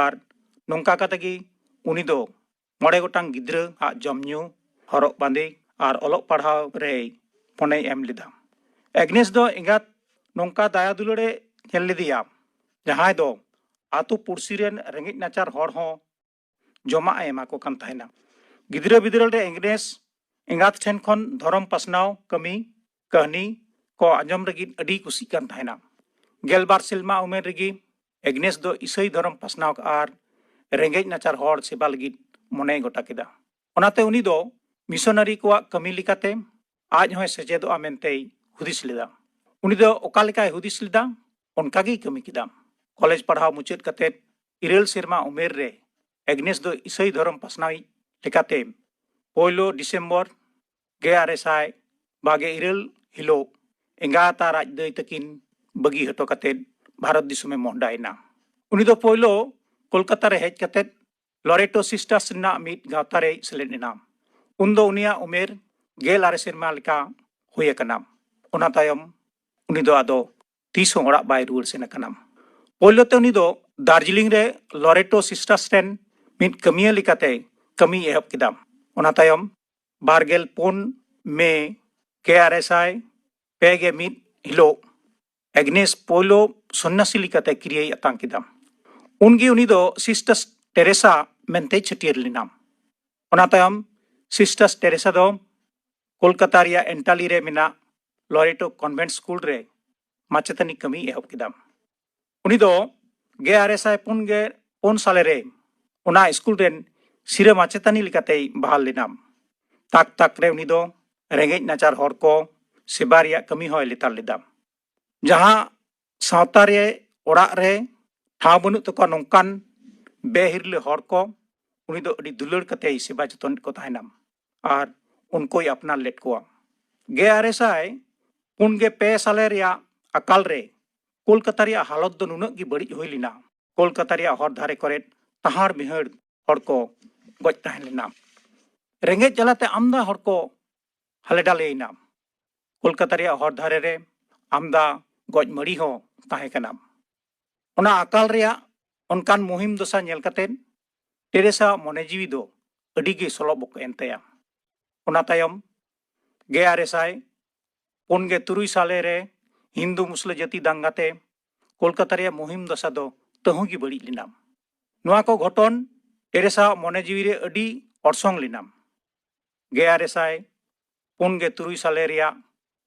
ᱟᱨ ᱱᱚᱝᱠᱟ ᱠᱟᱛᱮ ᱜᱮ ᱩᱱᱤ ᱫᱚ ᱢᱚᱬᱮ ᱜᱚᱴᱟᱝ ᱜᱤᱫᱽᱨᱟᱹ ᱟᱜ ᱡᱚᱢ ᱧᱩ, ᱦᱚᱨᱚᱜ ᱵᱟᱸᱫᱮ ᱟᱨ ᱚᱞᱚᱜ ᱯᱟᱲᱦᱟᱣ ᱨᱮᱭ ᱢᱚᱱᱮᱭ ᱮᱢ ᱞᱮᱫᱟ᱾ ᱮᱜᱽᱱᱮᱥ ᱫᱚ ᱮᱸᱜᱟᱛ ᱱᱚᱝᱠᱟ ᱫᱟᱭᱟ ᱫᱩᱞᱟᱹᱲ ᱮ ᱧᱮᱞ ᱞᱮᱫᱮᱭᱟ, ᱡᱟᱦᱟᱸᱭ ᱫᱚ ᱟᱛᱳ ᱯᱩᱲᱥᱤ ᱨᱮᱱ ᱨᱮᱸᱜᱮᱡ ᱱᱟᱪᱟᱨ ᱦᱚᱲ ᱦᱚᱸ ᱡᱚᱢᱟᱜ ᱮ ᱮᱢᱟ ᱠᱚ ᱠᱟᱱ ᱛᱟᱦᱮᱱᱟ᱾ ᱜᱤᱫᱽᱨᱟᱹ ᱵᱤᱫᱽᱨᱟᱹ ᱨᱮ ᱮᱜᱽᱱᱮᱥ ᱮᱸᱜᱟᱛ ᱴᱷᱮᱱ ᱠᱷᱚᱱ ᱫᱷᱚᱨᱚᱢ ᱯᱟᱥᱱᱟᱣ ᱠᱟᱹᱢᱤ, ᱠᱟᱹᱦᱱᱤ ᱠᱚ ᱟᱸᱡᱚᱢ ᱞᱟᱹᱜᱤᱫ ᱟᱹᱰᱤ ᱠᱩᱥᱤᱜ ᱠᱟᱱ ᱛᱟᱦᱮᱱᱟ᱾ ᱜᱮᱞᱵᱟᱨ ᱥᱮᱨᱢᱟ ᱩᱢᱮᱨ ᱨᱮᱜᱮ ᱮᱜᱽᱱᱮᱥ ᱫᱚ ᱤᱥᱟᱹᱭ ᱫᱷᱚᱨᱚᱢ ᱯᱟᱥᱱᱟᱣ ᱟᱨ ᱨᱮᱸᱜᱮᱡ ᱱᱟᱪᱟᱨ ᱦᱚᱲ ᱥᱮᱵᱟ ᱞᱟᱹᱜᱤᱫ ᱢᱚᱱᱮᱭ ᱜᱚᱴᱟ ᱠᱮᱫᱟ᱾ ᱚᱱᱟᱛᱮ ᱩᱱᱤ ᱫᱚ ᱢᱤᱥᱚᱱᱟᱨᱤ ᱠᱚᱣᱟᱜ ᱠᱟᱹᱢᱤ ᱞᱮᱠᱟᱛᱮ ᱟᱡ ᱦᱚᱸᱭ ᱥᱮᱪᱮᱫᱚᱜᱼᱟ ᱢᱮᱱᱛᱮᱭ ᱦᱩᱫᱤᱥ ᱞᱮᱫᱟ᱾ ᱩᱱᱤ ᱫᱚ ᱚᱠᱟ ᱞᱮᱠᱟᱭ ᱦᱩᱫᱤᱥ ᱞᱮᱫᱟ, ᱚᱱᱠᱟ ᱜᱮᱭ ᱠᱟᱹᱢᱤ ᱠᱮᱫᱟ᱾ ᱠᱚᱞᱮᱡᱽ ᱯᱟᱲᱦᱟᱣ ᱢᱩᱪᱟᱹᱫ ᱠᱟᱛᱮ ᱤᱨᱟᱹᱞ ᱥᱮᱨᱢᱟ ᱩᱢᱮᱨ ᱨᱮ ᱮᱜᱽᱱᱮᱥ ᱫᱚ ᱤᱥᱟᱹᱭ ᱫᱷᱚᱨᱚᱢ ᱯᱟᱥᱱᱟᱣᱤᱡ ᱞᱮᱠᱟᱛᱮ ᱯᱳᱭᱞᱳ ᱰᱤᱥᱮᱢᱵᱚᱨ ᱜᱮᱞ ᱟᱨᱮ ᱥᱟᱭ ᱵᱟᱜᱮ ᱤᱨᱟᱹᱞ ᱦᱤᱞᱳᱜ ᱮᱸᱜᱟᱛ ᱟᱨ ᱟᱡ ᱫᱟᱹᱭ ᱛᱟᱹᱠᱤᱱ ᱵᱟᱹᱜᱤ ᱦᱚᱴᱚ ᱠᱟᱛᱮ ᱵᱷᱟᱨᱚᱛ ᱫᱤᱥᱚᱢᱮ ᱢᱚᱦᱰᱟᱭᱮᱱᱟ᱾ ᱩᱱᱤ ᱫᱚ ᱯᱳᱭᱞᱳ ᱠᱳᱞᱠᱟᱛᱟ ᱨᱮ ᱦᱮᱡ ᱠᱟᱛᱮ ᱞᱚᱨᱮᱴᱳ ᱥᱤᱥᱴᱟᱨᱥ ᱨᱮᱱᱟᱜ ᱢᱤᱫ ᱜᱟᱶᱛᱟ ᱨᱮᱭ ᱥᱮᱞᱮᱫ ᱮᱱᱟ᱾ ᱩᱱᱫᱚ ᱩᱱᱤᱭᱟᱜ ᱩᱢᱮᱨ ᱜᱮᱞ ᱟᱨᱮ ᱥᱮᱨᱢᱟ ᱞᱮᱠᱟ ᱦᱩᱭ ᱟᱠᱟᱱᱟ᱾ ᱚᱱᱟ ᱛᱟᱭᱚᱢ ᱩᱱᱤ ᱫᱚ ᱟᱫᱚ ᱛᱤᱥ ᱦᱚᱸ ᱚᱲᱟᱜ ᱵᱟᱭ ᱨᱩᱣᱟᱹᱲ ᱥᱮᱱ ᱟᱠᱟᱱᱟ᱾ ᱯᱳᱭᱞᱳ ᱛᱮ ᱩᱱᱤ ᱫᱚ ᱫᱟᱨᱡᱤᱞᱤᱝ ᱨᱮ ᱞᱚᱨᱮᱴᱳ ᱥᱤᱥᱴᱟᱨᱥ ᱨᱮᱱ ᱢᱤᱫ ᱠᱟᱹᱢᱤᱭᱟᱹ ᱞᱮᱠᱟᱛᱮ ᱠᱟᱹᱢᱤᱭ ᱮᱦᱚᱵ ᱠᱮᱫᱟ᱾ ᱚᱱᱟ ᱛᱟᱭᱚᱢ ᱵᱟᱨ ᱜᱮᱞ ᱯᱩᱱ ᱢᱮ ᱜᱮᱞ ᱟᱨᱮ ᱥᱟᱭ ᱯᱮ ᱜᱮᱞ ᱢᱤᱫ ᱦᱤᱞᱳᱜ ᱮᱜᱽᱱᱮᱥ ᱯᱳᱭᱞᱳ ᱥᱚᱱᱱᱟᱥᱤ ᱞᱮᱠᱟᱛᱮ ᱠᱤᱨᱭᱟᱹᱭ ᱟᱛᱟᱝ ᱠᱮᱫᱟ᱾ ᱩᱱᱜᱮ ᱩᱱᱤ ᱫᱚ ᱥᱤᱥᱴᱟᱨᱥ ᱴᱮᱨᱮᱥᱟ ᱢᱮᱱᱛᱮᱭ ᱪᱷᱟᱹᱴᱭᱟᱹᱨ ᱞᱮᱱᱟ᱾ ᱚᱱᱟ ᱛᱟᱭᱚᱢ ᱥᱤᱥᱴᱟᱨᱥ ᱴᱮᱨᱮᱥᱟ ᱫᱚ ᱠᱳᱞᱠᱟᱛᱟ ᱨᱮᱭᱟᱜ ᱮᱱᱴᱟᱞᱤ ᱨᱮ ᱢᱮᱱᱟᱜ ᱞᱚᱨᱮᱴᱳ ᱠᱚᱱᱵᱷᱮᱱᱴ ᱥᱠᱩᱞ ᱨᱮ ᱢᱟᱪᱮᱛᱟᱹᱱᱤ ᱠᱟᱹᱢᱤᱭ ᱮᱦᱚᱵ ᱠᱮᱫᱟ᱾ ᱩᱱᱤ ᱫᱚ ᱜᱮᱞ ᱟᱨᱮ ᱥᱟᱭ ᱯᱩᱱ ᱜᱮᱞ ᱯᱩᱱ ᱥᱟᱞᱮ ᱨᱮ ᱚᱱᱟ ᱥᱠᱩᱞ ᱨᱮᱱ ᱥᱤᱨᱟᱹ ᱢᱟᱪᱮᱛᱟᱹᱱᱤ ᱞᱮᱠᱟᱛᱮᱭ ᱵᱟᱦᱟᱞ ᱞᱮᱱᱟ᱾ ᱛᱟᱠ ᱛᱟᱠ ᱨᱮ ᱩᱱᱤ ᱫᱚ ᱨᱮᱸᱜᱮᱡ ᱱᱟᱪᱟᱨ ᱦᱚᱲ ᱠᱚ ᱥᱮᱵᱟ ᱨᱮᱭᱟᱜ ᱠᱟᱹᱢᱤ ᱦᱚᱸᱭ ᱞᱮᱛᱟᱲ ᱞᱮᱫᱟ᱾ ᱡᱟᱦᱟᱸ ᱥᱟᱶᱛᱟ ᱨᱮ ᱚᱲᱟᱜ ᱨᱮ ᱴᱷᱟᱶ ᱵᱟᱹᱱᱩᱜ ᱛᱟᱠᱚᱣᱟ ᱱᱚᱝᱠᱟᱱ ᱵᱮᱦᱤᱨᱞᱟᱹ ᱦᱚᱲ ᱠᱚ ᱩᱱᱤ ᱫᱚ ᱟᱹᱰᱤ ᱫᱩᱞᱟᱹᱲ ᱠᱟᱛᱮᱭ ᱥᱮᱵᱟ ᱡᱚᱛᱚᱱᱮᱫ ᱠᱚ ᱛᱟᱦᱮᱱᱟ ᱟᱨ ᱩᱱᱠᱩᱭ ᱟᱯᱱᱟᱨ ᱞᱮᱫ ᱠᱚᱣᱟ᱾ ᱜᱮᱞ ᱟᱨᱮ ᱥᱟᱭ ᱯᱩᱱ ᱜᱮᱞ ᱯᱮ ᱥᱟᱞᱮ ᱨᱮᱭᱟᱜ ᱟᱠᱟᱞ ᱨᱮ ᱠᱳᱞᱠᱟᱛᱟ ᱨᱮᱭᱟᱜ ᱦᱟᱞᱚᱛ ᱫᱚ ᱱᱩᱱᱟᱹᱜ ᱜᱮ ᱵᱟᱹᱲᱤᱡ ᱦᱩᱭ ᱞᱮᱱᱟ᱾ ᱠᱳᱞᱠᱟᱛᱟ ᱨᱮᱭᱟᱜ ᱦᱚᱨ ᱫᱷᱟᱨᱮ ᱠᱚᱨᱮ ᱛᱟᱦᱟᱲ ᱵᱤᱦᱟᱹᱲ ᱦᱚᱲ ᱠᱚ ᱜᱚᱡ ᱛᱟᱦᱮᱸ ᱞᱮᱱᱟ᱾ ᱨᱮᱸᱜᱮᱡ ᱡᱟᱞᱟᱛᱮ ᱟᱢᱫᱟ ᱦᱚᱲ ᱠᱚ ᱦᱟᱞᱮ ᱰᱟᱞᱮᱭᱮᱱᱟ᱾ ᱠᱳᱞᱠᱟᱛᱟ ᱨᱮᱭᱟᱜ ᱦᱚᱨ ᱫᱷᱟᱨᱮ ᱨᱮ ᱟᱢᱫᱟ ᱜᱚᱡ ᱢᱟᱹᱲᱤ ᱦᱚᱸ ᱛᱟᱦᱮᱸ ᱠᱟᱱᱟ᱾ ᱚᱱᱟ ᱟᱠᱟᱞ ᱨᱮᱭᱟᱜ ᱚᱱᱠᱟᱱ ᱢᱩᱦᱤᱢ ᱫᱚᱥᱟ ᱧᱮᱞ ᱠᱟᱛᱮ ᱴᱮᱨᱮᱥᱟ ᱢᱚᱱᱮ ᱡᱤᱣᱤ ᱫᱚ ᱟᱹᱰᱤ ᱜᱮ ᱥᱚᱞᱚᱵᱚᱜ ᱮᱱ ᱛᱟᱭᱟ᱾ ᱚᱱᱟ ᱛᱟᱭᱚᱢ ᱜᱮᱞ ᱟᱨᱮ ᱥᱟᱭ ᱯᱩᱱ ᱜᱮᱞ ᱛᱩᱨᱩᱭ ᱥᱟᱞᱮ ᱨᱮ ᱦᱤᱱᱫᱩ ᱢᱩᱥᱞᱟᱹ ᱡᱟᱹᱛᱤ ᱫᱟᱝᱜᱟ ᱛᱮ ᱠᱳᱞᱠᱟᱛᱟ ᱨᱮᱭᱟᱜ ᱢᱩᱦᱤᱢ ᱫᱚᱥᱟ ᱫᱚ ᱛᱟᱹᱦᱩ ᱜᱮ ᱵᱟᱹᱲᱤᱡ ᱞᱮᱱᱟ᱾ ᱱᱚᱣᱟ ᱠᱚ ᱜᱷᱚᱴᱚᱱ ᱴᱮᱨᱮᱥᱟ ᱢᱚᱱᱮ ᱡᱤᱣᱤ ᱨᱮ ᱟᱹᱰᱤ ᱚᱨᱥᱚᱝ ᱞᱮᱱᱟ᱾ ᱜᱮᱞ ᱟᱨᱮ ᱥᱟᱭ ᱯᱩᱱ ᱜᱮᱞ ᱛᱩᱨᱩᱭ ᱥᱟᱞᱮ ᱨᱮᱭᱟᱜ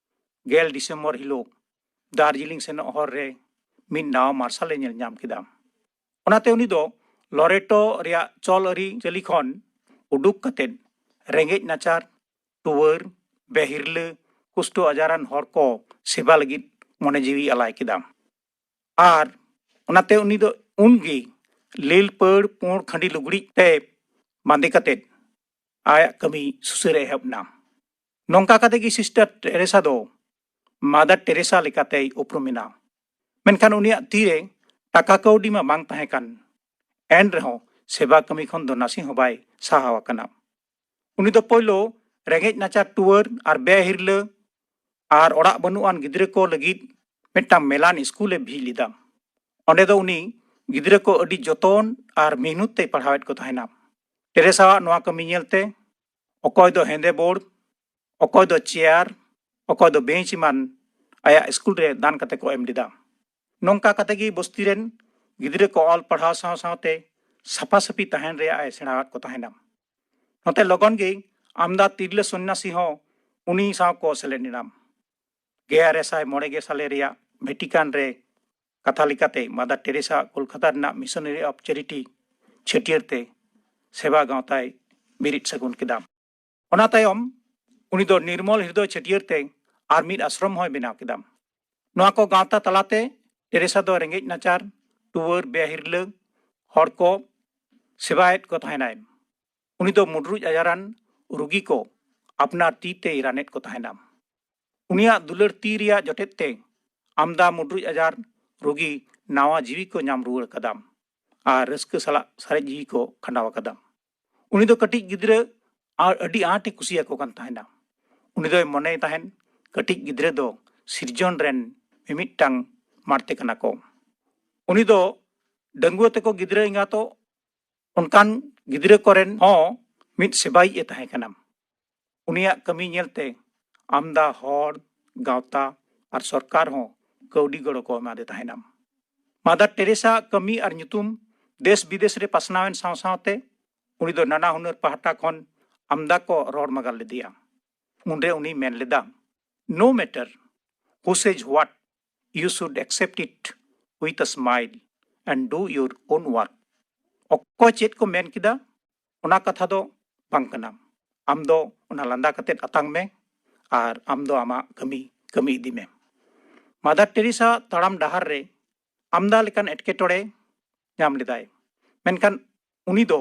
ᱜᱮᱞ ᱰᱤᱥᱮᱢᱵᱚᱨ ᱦᱤᱞᱳᱜ ᱫᱟᱨᱡᱤᱞᱤᱝ ᱥᱮᱱᱚᱜ ᱦᱚᱨ ᱨᱮ ᱢᱤᱫ ᱱᱟᱣᱟ ᱢᱟᱨᱥᱟᱞ ᱮ ᱧᱮᱞ ᱧᱟᱢ ᱠᱮᱫᱟ᱾ ᱚᱱᱟᱛᱮ ᱩᱱᱤ ᱫᱚ ᱞᱚᱨᱮᱴᱳ ᱨᱮᱭᱟᱜ ᱪᱚᱞ ᱟᱹᱨᱤᱪᱟᱹᱞᱤ ᱠᱷᱚᱱ ᱩᱰᱩᱠ ᱠᱟᱛᱮ ᱨᱮᱸᱜᱮᱡ ᱱᱟᱪᱟᱨ, ᱴᱩᱣᱟᱹᱨ, ᱵᱮᱦᱤᱨᱞᱟᱹ, ᱠᱩᱥᱴᱚ ᱟᱡᱟᱨᱟᱱ ᱦᱚᱲ ᱠᱚ ᱥᱮᱵᱟ ᱞᱟᱹᱜᱤᱫ ᱢᱚᱱᱮ ᱡᱤᱣᱤ ᱟᱞᱟᱭ ᱠᱮᱫᱟ᱾ ᱟᱨ ᱚᱱᱟᱛᱮ ᱩᱱᱤ ᱫᱚ ᱩᱱᱜᱮ ᱞᱤᱞ ᱯᱟᱹᱲ ᱯᱩᱸᱲ ᱠᱷᱟᱹᱰᱤ ᱞᱩᱜᱽᱲᱤᱡ ᱛᱮ ᱵᱟᱸᱫᱮ ᱠᱟᱛᱮ ᱟᱭᱟᱜ ᱠᱟᱹᱢᱤ ᱥᱩᱥᱟᱹᱨ ᱮ ᱮᱦᱚᱵ ᱮᱱᱟ᱾ ᱱᱚᱝᱠᱟ ᱠᱟᱛᱮ ᱜᱮ ᱥᱤᱥᱴᱟᱨ ᱴᱮᱨᱮᱥᱟ ᱫᱚ ᱢᱟᱫᱟᱨ ᱴᱮᱨᱮᱥᱟ ᱞᱮᱠᱟᱛᱮᱭ ᱩᱯᱨᱩᱢ ᱮᱱᱟ᱾ ᱢᱮᱱᱠᱷᱟᱱ ᱩᱱᱤᱭᱟᱜ ᱛᱤᱨᱮ ᱴᱟᱠᱟ ᱠᱟᱹᱣᱰᱤ ᱢᱟ ᱵᱟᱝ ᱛᱟᱦᱮᱸ ᱠᱟᱱ, ᱮᱱ ᱨᱮᱦᱚᱸ ᱥᱮᱵᱟ ᱠᱟᱹᱢᱤ ᱠᱷᱚᱱ ᱫᱚ ᱱᱟᱥᱮ ᱦᱚᱸ ᱵᱟᱭ ᱥᱟᱦᱟᱣ ᱟᱠᱟᱱᱟ᱾ ᱩᱱᱤ ᱫᱚ ᱯᱳᱭᱞᱳ ᱨᱮᱸᱜᱮᱡ ᱱᱟᱪᱟᱨ ᱴᱩᱣᱟᱹᱨ ᱟᱨ ᱵᱮᱼᱦᱤᱨᱞᱟᱹ ᱟᱨ ᱚᱲᱟᱜ ᱵᱟᱹᱱᱩᱜ ᱟᱱ ᱜᱤᱫᱽᱨᱟᱹ ᱠᱚ ᱞᱟᱹᱜᱤᱫ ᱢᱤᱫᱴᱟᱝ ᱢᱮᱞᱟᱱ ᱥᱠᱩᱞ ᱮ ᱵᱷᱤᱡ ᱞᱮᱫᱟ᱾ ᱚᱸᱰᱮ ᱫᱚ ᱩᱱᱤ ᱜᱤᱫᱽᱨᱟᱹ ᱠᱚ ᱟᱹᱰᱤ ᱡᱚᱛᱚᱱ ᱟᱨ ᱢᱤᱦᱱᱩᱛ ᱛᱮᱭ ᱯᱟᱲᱦᱟᱣᱮᱫ ᱠᱚ ᱛᱟᱦᱮᱱᱟ᱾ ᱴᱮᱨᱮᱥᱟᱣᱟᱜ ᱱᱚᱣᱟ ᱠᱟᱹᱢᱤ ᱧᱮᱞᱛᱮ ᱚᱠᱚᱭ ᱫᱚ ᱦᱮᱸᱫᱮ ᱵᱳᱨᱰ, ᱚᱠᱚᱭ ᱫᱚ ᱪᱮᱭᱟᱨ, ᱚᱠᱚᱭ ᱫᱚ ᱵᱮᱧᱪ ᱮᱢᱟᱱ ᱟᱭᱟᱜ ᱥᱠᱩᱞ ᱨᱮ ᱫᱟᱱ ᱠᱟᱛᱮ ᱠᱚ ᱮᱢ ᱞᱮᱫᱟ᱾ ᱱᱚᱝᱠᱟ ᱠᱟᱛᱮ ᱜᱮ ᱵᱚᱥᱛᱤ ᱨᱮᱱ ᱜᱤᱫᱽᱨᱟᱹ ᱠᱚ ᱚᱞ ᱯᱟᱲᱦᱟᱣ ᱥᱟᱶ ᱥᱟᱶᱛᱮ ᱥᱟᱯᱷᱟ ᱥᱟᱹᱯᱷᱤ ᱛᱟᱦᱮᱱ ᱨᱮᱭᱟᱜ ᱮ ᱥᱮᱬᱟᱣᱟᱫ ᱠᱚ ᱛᱟᱦᱮᱱᱟ᱾ ᱱᱚᱛᱮ ᱞᱚᱜᱚᱱ ᱜᱮ ᱟᱢᱫᱟ ᱛᱤᱨᱞᱟᱹ ᱥᱚᱱᱱᱟᱥᱤ ᱦᱚᱸ ᱩᱱᱤ ᱥᱟᱶ ᱠᱚ ᱥᱮᱞᱮᱫ ᱮᱱᱟ᱾ ᱜᱮᱞ ᱟᱨᱮ ᱥᱟᱭ ᱢᱚᱬᱮ ᱜᱮᱞ ᱥᱟᱞᱮ ᱨᱮᱭᱟᱜ ᱵᱷᱮᱴᱤᱠᱟᱱ ᱨᱮ ᱠᱟᱛᱷᱟ ᱞᱮᱠᱟᱛᱮ ᱢᱟᱫᱟᱨ ᱴᱮᱨᱮᱥᱟ ᱠᱳᱞᱠᱟᱛᱟ ᱨᱮᱱᱟᱜ ᱢᱤᱥᱚᱱᱟᱨᱤ ᱚᱯᱷ ᱪᱮᱨᱤᱴᱤ ᱪᱷᱟᱹᱴᱭᱟᱹᱨ ᱛᱮ ᱥᱮᱵᱟ ᱜᱟᱶᱛᱟᱭ ᱵᱮᱨᱮᱫ ᱥᱟᱹᱜᱩᱱ ᱠᱮᱫᱟ᱾ ᱚᱱᱟ ᱛᱟᱭᱚᱢ ᱩᱱᱤ ᱫᱚ ᱱᱤᱨᱢᱚᱞ ᱦᱨᱤᱫᱚᱭ ᱪᱷᱟᱹᱴᱭᱟᱹᱨ ᱛᱮ ᱟᱨ ᱢᱤᱫ ᱟᱥᱨᱚᱢ ᱦᱚᱸᱭ ᱵᱮᱱᱟᱣ ᱠᱮᱫᱟ᱾ ᱱᱚᱣᱟ ᱠᱚ ᱜᱟᱶᱛᱟ ᱛᱟᱞᱟᱛᱮ ᱴᱮᱨᱮᱥᱟ ᱫᱚ ᱨᱮᱸᱜᱮᱡ ᱱᱟᱪᱟᱨ, ᱴᱩᱣᱟᱹᱨ, ᱵᱮᱼᱦᱤᱨᱞᱟᱹ ᱦᱚᱲ ᱠᱚ ᱥᱮᱵᱟᱭᱮᱫ ᱠᱚ ᱛᱟᱦᱮᱱᱟᱭ᱾ ᱩᱱᱤ ᱫᱚ ᱢᱩᱰᱨᱩᱡ ᱟᱡᱟᱨᱟᱱ ᱨᱩᱜᱤ ᱠᱚ ᱟᱯᱱᱟᱨ ᱛᱤ ᱛᱮᱭ ᱨᱟᱱᱮᱫ ᱠᱚ ᱛᱟᱦᱮᱱᱟ᱾ ᱩᱱᱤᱭᱟᱜ ᱫᱩᱞᱟᱹᱲ ᱛᱤ ᱨᱮᱭᱟᱜ ᱡᱚᱴᱮᱫ ᱛᱮ ᱟᱢᱫᱟ ᱢᱩᱰᱨᱩᱡ ᱟᱡᱟᱨ ᱨᱩᱜᱤ ᱱᱟᱣᱟ ᱡᱤᱣᱤ ᱠᱚ ᱧᱟᱢ ᱨᱩᱣᱟᱹᱲ ᱟᱠᱟᱫᱟ ᱟᱨ ᱨᱟᱹᱥᱠᱟᱹ ᱥᱟᱞᱟᱜ ᱥᱟᱨᱮᱡ ᱡᱤᱣᱤ ᱠᱚ ᱠᱷᱟᱸᱰᱟᱣ ᱟᱠᱟᱫᱟ᱾ ᱩᱱᱤ ᱫᱚ ᱠᱟᱹᱴᱤᱡ ᱜᱤᱫᱽᱨᱟᱹ ᱟᱨ ᱟᱹᱰᱤ ᱟᱸᱴ ᱮ ᱠᱩᱥᱤᱭᱟᱠᱚ ᱠᱟᱱ ᱛᱟᱦᱮᱱᱟ᱾ ᱩᱱᱤ ᱫᱚᱭ ᱢᱚᱱᱮᱭ ᱛᱟᱦᱮᱱ ᱠᱟᱹᱴᱤᱡ ᱜᱤᱫᱽᱨᱟᱹ ᱫᱚ ᱥᱤᱨᱡᱚᱱ ᱨᱮᱱ ᱢᱤᱢᱤᱫᱴᱟᱝ ᱢᱟᱲᱛᱮ ᱠᱟᱱᱟ ᱠᱚ᱾ ᱩᱱᱤ ᱫᱚ ᱰᱟᱺᱜᱩᱣᱟᱹ ᱛᱮᱠᱚ ᱜᱤᱫᱽᱨᱟᱹ ᱮᱸᱜᱟᱛᱚᱜ ᱚᱱᱠᱟᱱ ᱜᱤᱫᱽᱨᱟᱹ ᱠᱚᱨᱮᱱ ᱦᱚᱸ ᱢᱤᱫ ᱥᱮᱵᱟᱭᱤᱡ ᱮ ᱛᱟᱦᱮᱸ ᱠᱟᱱᱟ᱾ ᱩᱱᱤᱭᱟᱜ ᱠᱟᱹᱢᱤ ᱧᱮᱞᱛᱮ ᱟᱢᱫᱟ ᱦᱚᱲ, ᱜᱟᱶᱛᱟ ᱟᱨ ᱥᱚᱨᱠᱟᱨ ᱦᱚᱸ ᱠᱟᱹᱣᱰᱤ ᱜᱚᱲᱚ ᱠᱚ ᱮᱢᱟᱫᱮ ᱛᱟᱦᱮᱱᱟ᱾ ᱢᱟᱫᱟᱨ ᱴᱮᱨᱮᱥᱟ ᱟᱜ ᱠᱟᱹᱢᱤ ᱟᱨ ᱧᱩᱛᱩᱢ ᱫᱮᱥ ᱵᱤᱫᱮᱥ ᱨᱮ ᱯᱟᱥᱱᱟᱣᱮᱱ ᱥᱟᱶ ᱥᱟᱶᱛᱮ ᱩᱱᱤ ᱫᱚ ᱱᱟᱱᱟ ᱦᱩᱱᱟᱹᱨ ᱯᱟᱦᱴᱟ ᱠᱷᱚᱱ ᱟᱢᱫᱟ ᱠᱚ ᱨᱚᱲ ᱢᱟᱜᱟᱞ ᱞᱮᱫᱮᱭᱟ᱾ ᱩᱱᱨᱮ ᱩᱱᱤ ᱢᱮᱱ ᱞᱮᱫᱟ, "No matter who says what, you should accept it with a smile and do your own work." ᱚᱠᱚᱭ ᱪᱮᱫ ᱠᱚ ᱢᱮᱱ ᱠᱮᱫᱟ, ᱚᱱᱟ ᱠᱟᱛᱷᱟ ᱫᱚ ᱵᱟᱝ ᱠᱟᱱᱟ᱾ ᱟᱢ ᱫᱚ ᱚᱱᱟ ᱞᱟᱸᱫᱟ ᱠᱟᱛᱮᱫ ᱟᱛᱟᱝ ᱢᱮ ᱟᱨ ᱟᱢ ᱫᱚ ᱟᱢᱟᱜ ᱠᱟᱹᱢᱤ ᱠᱟᱹᱢᱤ ᱤᱫᱤ ᱢᱮ᱾ ᱢᱟᱫᱟᱨ ᱴᱮᱨᱮᱥᱟ ᱛᱟᱲᱟᱢ ᱰᱟᱦᱟᱨ ᱨᱮ ᱟᱢᱫᱟ ᱞᱮᱠᱟᱱ ᱮᱴᱠᱮᱴᱚᱬᱮ ᱧᱟᱢ ᱞᱮᱫᱟᱭ, ᱢᱮᱱᱠᱷᱟᱱ ᱩᱱᱤ ᱫᱚ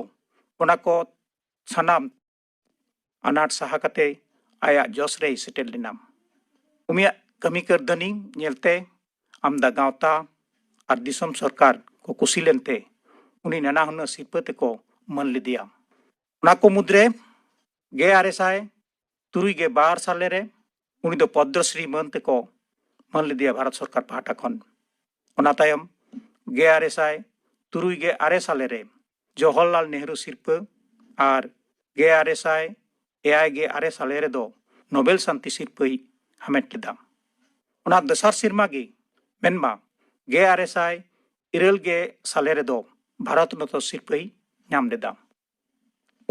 ᱚᱱᱟ ᱠᱚ ᱥᱟᱱᱟᱢ ᱟᱱᱟᱴ ᱥᱟᱦᱟ ᱠᱟᱛᱮ ᱟᱭᱟᱜ ᱡᱚᱥ ᱨᱮᱭ ᱥᱮᱴᱮᱨ ᱞᱮᱱᱟ᱾ ᱩᱱᱤᱭᱟᱜ ᱠᱟᱹᱢᱤ ᱠᱟᱹᱨᱫᱷᱟᱹᱱᱤ ᱧᱮᱞᱛᱮ ᱟᱢᱫᱟ ᱜᱟᱶᱛᱟ ᱟᱨ ᱫᱤᱥᱚᱢ ᱥᱚᱨᱠᱟᱨ ᱠᱚ ᱠᱩᱥᱤ ᱞᱮᱱᱛᱮ ᱩᱱᱤ ᱱᱟᱱᱟ ᱦᱩᱱᱟᱹᱨ ᱥᱤᱨᱯᱟᱹ ᱛᱮᱠᱚ ᱢᱟᱹᱱ ᱞᱮᱫᱮᱭᱟ᱾ ᱚᱱᱟ ᱠᱚ ᱢᱩᱫᱽᱨᱮ ᱜᱮ ᱟᱨᱮ ᱥᱟᱭ ᱛᱩᱨᱩᱭ ᱜᱮ ᱵᱟᱨ ᱥᱟᱞᱮ ᱨᱮ ᱩᱱᱤ ᱫᱚ ᱯᱚᱫᱽᱢᱚᱥᱨᱤ ᱢᱟᱹᱱ ᱛᱮᱠᱚ ᱢᱟᱹᱱ ᱞᱮᱫᱮᱭᱟ ᱵᱷᱟᱨᱚᱛ ᱥᱚᱨᱠᱟᱨ ᱯᱟᱦᱴᱟ ᱠᱷᱚᱱ᱾ ᱚᱱᱟ ᱛᱟᱭᱚᱢ ᱜᱮ ᱟᱨᱮ ᱥᱟᱭ ᱛᱩᱨᱩᱭ ᱜᱮ ᱟᱨᱮ ᱥᱟᱞᱮ ᱨᱮ ᱡᱚᱣᱟᱦᱚᱨᱞᱟᱞ ᱱᱮᱦᱨᱩ ᱥᱤᱨᱯᱟᱹ ᱟᱨ ᱜᱮ ᱟᱨᱮ ᱥᱟᱭ ᱮᱭᱟᱭ ᱜᱮ ᱟᱨᱮ ᱥᱟᱞᱮ ᱨᱮᱫᱚ ᱱᱳᱵᱮᱞ ᱥᱟᱱᱛᱤ ᱥᱤᱨᱯᱟᱹᱭ ᱦᱟᱢᱮᱴ ᱞᱮᱫᱟ᱾ ᱚᱱᱟ ᱫᱚᱥᱟᱨ ᱥᱮᱨᱢᱟ ᱜᱮ, ᱢᱮᱱᱢᱟ ᱜᱮ ᱟᱨᱮ ᱥᱟᱭ ᱤᱨᱟᱹᱞ ᱜᱮ ᱥᱟᱞᱮ ᱨᱮᱫᱚ ᱵᱷᱟᱨᱚᱛ ᱨᱚᱛᱱᱚ ᱥᱤᱨᱯᱟᱹᱭ ᱧᱟᱢ ᱞᱮᱫᱟ᱾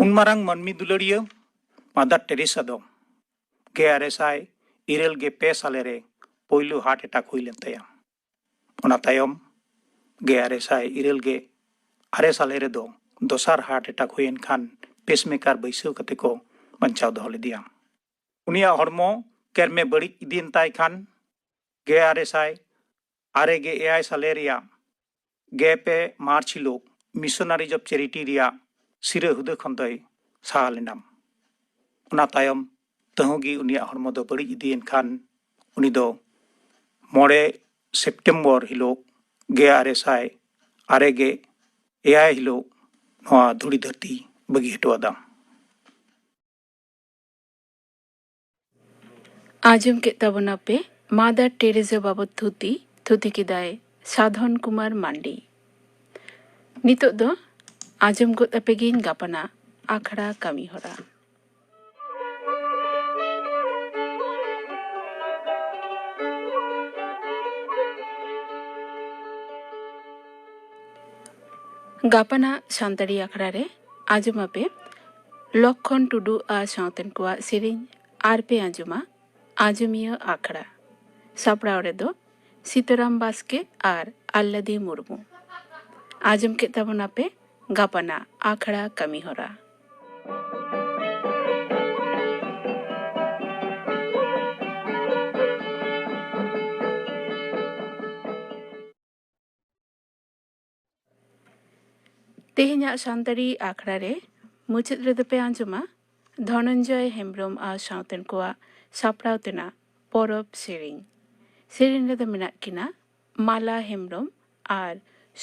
ᱩᱱ ᱢᱟᱨᱟᱝ ᱢᱟᱹᱱᱢᱤ ᱫᱩᱞᱟᱹᱲᱤᱭᱟᱹ ᱢᱟᱫᱟᱨ ᱴᱮᱨᱮᱥᱟ ᱫᱚ ᱜᱮ ᱟᱨᱮ ᱥᱟᱭ ᱤᱨᱟᱹᱞ ᱜᱮ ᱯᱮ ᱥᱟᱞᱮ ᱨᱮ ᱯᱳᱭᱞᱳ ᱦᱟᱨᱴ ᱮᱴᱟᱠ ᱦᱩᱭ ᱞᱮᱱ ᱛᱟᱭᱟ᱾ ᱚᱱᱟ ᱛᱟᱭᱚᱢ ᱜᱮ ᱟᱨᱮ ᱥᱟᱭ ᱤᱨᱟᱹᱞ ᱜᱮ ᱟᱨᱮ ᱥᱟᱞᱮ ᱨᱮᱫᱚ ᱫᱚᱥᱟᱨ ᱦᱟᱨᱴ ᱮᱴᱟᱠ ᱦᱩᱭᱮᱱ ᱠᱷᱟᱱ ᱯᱮᱥᱢᱮᱠᱟᱨ ᱵᱟᱹᱭᱥᱟᱹᱣ ᱠᱟᱛᱮ ᱠᱚ ᱵᱟᱧᱪᱟᱣ ᱫᱚᱦᱚ ᱞᱮᱫᱮᱭᱟ᱾ ᱩᱱᱤᱭᱟᱜ ᱦᱚᱲᱢᱚ ᱠᱮᱨᱢᱮ ᱵᱟᱹᱲᱤᱡ ᱤᱫᱤᱭᱮᱱ ᱛᱟᱭ ᱠᱷᱟᱱ ᱜᱮ ᱟᱨᱮ ᱥᱟᱭ ᱟᱨᱮ ᱜᱮ ᱮᱭᱟᱭ ᱥᱟᱞᱮ ᱨᱮᱭᱟᱜ ᱜᱮᱞ ᱯᱮ ᱢᱟᱨᱪ ᱦᱤᱞᱳᱜ ᱢᱤᱥᱚᱱᱟᱨᱤᱡᱽ ᱚᱯᱷ ᱪᱮᱨᱤᱴᱤ ᱨᱮᱭᱟᱜ ᱥᱤᱨᱟᱹ ᱦᱩᱫᱟᱹ ᱠᱷᱚᱱ ᱫᱚᱭ ᱥᱟᱦᱟ ᱞᱮᱱᱟ᱾ ᱚᱱᱟ ᱛᱟᱭᱚᱢ ᱛᱟᱹᱦᱩ ᱜᱮ ᱩᱱᱤᱭᱟᱜ ᱦᱚᱲᱢᱚ ᱫᱚ ᱵᱟᱹᱲᱤᱡ ᱤᱫᱤᱭᱮᱱ ᱠᱷᱟᱱ ᱩᱱᱤ ᱫᱚ ᱢᱚᱬᱮ ᱥᱮᱯᱴᱮᱢᱵᱚᱨ ᱦᱤᱞᱳᱜ ᱜᱮ ᱟᱨᱮ ᱥᱟᱭ ᱟᱨᱮ ᱜᱮ ᱮᱭᱟᱭ ᱦᱤᱞᱳᱜ ᱱᱚᱣᱟ ᱫᱷᱩᱲᱤ ᱫᱷᱟᱹᱨᱛᱤ ᱵᱟᱹᱜᱤ ᱦᱚᱴᱚ ᱟᱫᱟ᱾ ᱟᱸᱡᱚᱢ ᱠᱮᱫ ᱛᱟᱵᱚᱱᱟᱯᱮ ᱢᱟᱫᱟᱨ ᱴᱮᱨᱮᱥᱟ ᱵᱟᱵᱚᱛ ᱛᱷᱩᱛᱤ᱾ ᱛᱷᱩᱛᱤ ᱠᱮᱫᱟᱭ ᱥᱟᱫᱷᱚᱱ ᱠᱩᱢᱟᱨ ᱢᱟᱱᱰᱤ᱾ ᱱᱤᱛᱚᱜ ᱫᱚ ᱟᱸᱡᱚᱢ ᱜᱚᱫ ᱟᱯᱮ ᱜᱤᱧ ᱜᱟᱯᱟᱱᱟᱜ ᱟᱠᱷᱲᱟ ᱠᱟᱹᱢᱤ ᱦᱚᱨᱟ᱾ ᱜᱟᱯᱟᱱᱟᱜ ᱥᱟᱱᱛᱟᱲᱤ ᱟᱠᱷᱲᱟ ᱨᱮ ᱟᱸᱡᱚᱢ ᱟᱯᱮ ᱞᱚᱠᱠᱷᱚᱱ ᱴᱩᱰᱩ ᱟᱨ ᱥᱟᱶᱛᱮᱱ ᱠᱚᱣᱟᱜ ᱥᱮᱨᱮᱧ ᱟᱨ ᱯᱮ ᱟᱸᱡᱚᱢᱟ ᱟᱸᱡᱚᱢᱤᱭᱟᱹ ᱟᱠᱷᱲᱟ᱾ ᱥᱟᱯᱲᱟᱣ ᱨᱮᱫᱚ ᱥᱤᱛᱟᱨᱟᱢ ᱵᱟᱥᱠᱮ ᱟᱨ ᱟᱞᱞᱟᱫᱤ ᱢᱩᱨᱢᱩ᱾ ᱟᱸᱡᱚᱢ ᱠᱮᱫ ᱛᱟᱵᱚᱱᱟᱯᱮ ᱜᱟᱯᱟᱱᱟᱜ ᱟᱠᱷᱲᱟ ᱠᱟᱹᱢᱤ ᱦᱚᱨᱟ᱾ ᱛᱮᱦᱮᱧᱟᱜ ᱥᱟᱱᱛᱟᱲᱤ ᱟᱠᱷᱲᱟ ᱨᱮ ᱢᱩᱪᱟᱹᱫ ᱨᱮᱫᱚ ᱯᱮ ᱟᱸᱡᱚᱢᱟ ᱫᱷᱚᱱᱚᱱᱡᱚᱭ ᱦᱮᱢᱵᱽᱨᱚᱢ ᱟᱨ ᱥᱟᱶᱛᱮᱱ ᱠᱚᱣᱟᱜ ᱥᱟᱯᱲᱟᱣ ᱛᱮᱱᱟᱜ ᱯᱚᱨᱚᱵᱽ ᱥᱮᱨᱮᱧ᱾ ᱥᱮᱨᱮᱧ ᱨᱮᱫᱚ ᱢᱮᱱᱟᱜ ᱠᱤᱱᱟ ᱢᱟᱞᱟ ᱦᱮᱢᱵᱽᱨᱚᱢ ᱟᱨ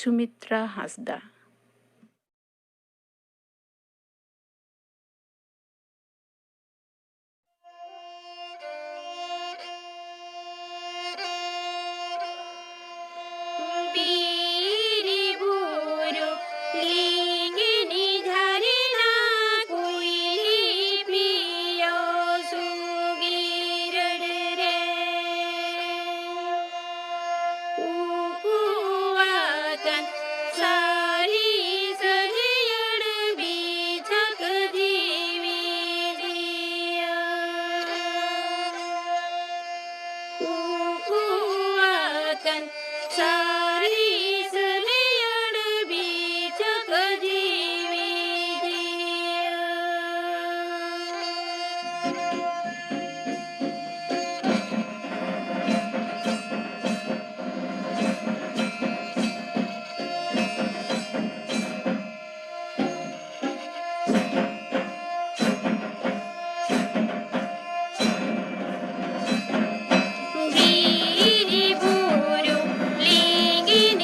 ᱥᱩᱢᱤᱛᱨᱟ ᱦᱟᱸᱥᱫᱟ᱾ ᱠᱟᱱ ᱥᱟᱹᱨᱤ ᱥᱟᱹᱨᱭᱟᱹᱲ ᱵᱤᱪᱟᱹᱠ ᱡᱤᱣᱤ ᱡᱤᱭᱟᱹ᱾ ᱵᱤᱨ ᱵᱩᱨᱩ ᱞᱤᱸᱜᱤᱱ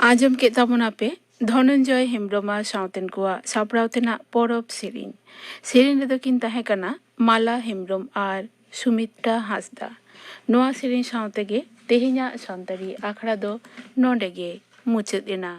ᱟᱸᱡᱚᱢ ᱠᱮᱫ ᱛᱟᱵᱚᱱᱟᱯᱮ ᱫᱷᱚᱱᱚᱱᱡᱚᱭ ᱦᱮᱢᱵᱨᱚᱢ ᱟᱨ ᱥᱟᱶᱛᱮᱱ ᱠᱚᱣᱟᱜ ᱥᱟᱯᱲᱟᱣ ᱛᱮᱱᱟᱜ ᱯᱚᱨᱚᱵᱽ ᱥᱮᱨᱮᱧ᱾ ᱥᱮᱨᱮᱧ ᱨᱮᱫᱚ ᱠᱤᱱ ᱛᱟᱦᱮᱸ ᱠᱟᱱᱟ ᱢᱟᱞᱟ ᱦᱮᱢᱵᱨᱚᱢ ᱟᱨ ᱥᱩᱢᱤᱛᱨᱟ ᱦᱟᱸᱥᱫᱟ᱾ ᱱᱚᱣᱟ ᱥᱮᱨᱮᱧ ᱥᱟᱶ ᱛᱮᱜᱮ ᱛᱮᱦᱮᱧᱟᱜ ᱥᱟᱱᱛᱟᱲᱤ ᱟᱠᱷᱲᱟ ᱫᱚ ᱱᱚᱰᱮ ᱜᱮ ᱢᱩᱪᱟᱹᱫ ᱮᱱᱟ᱾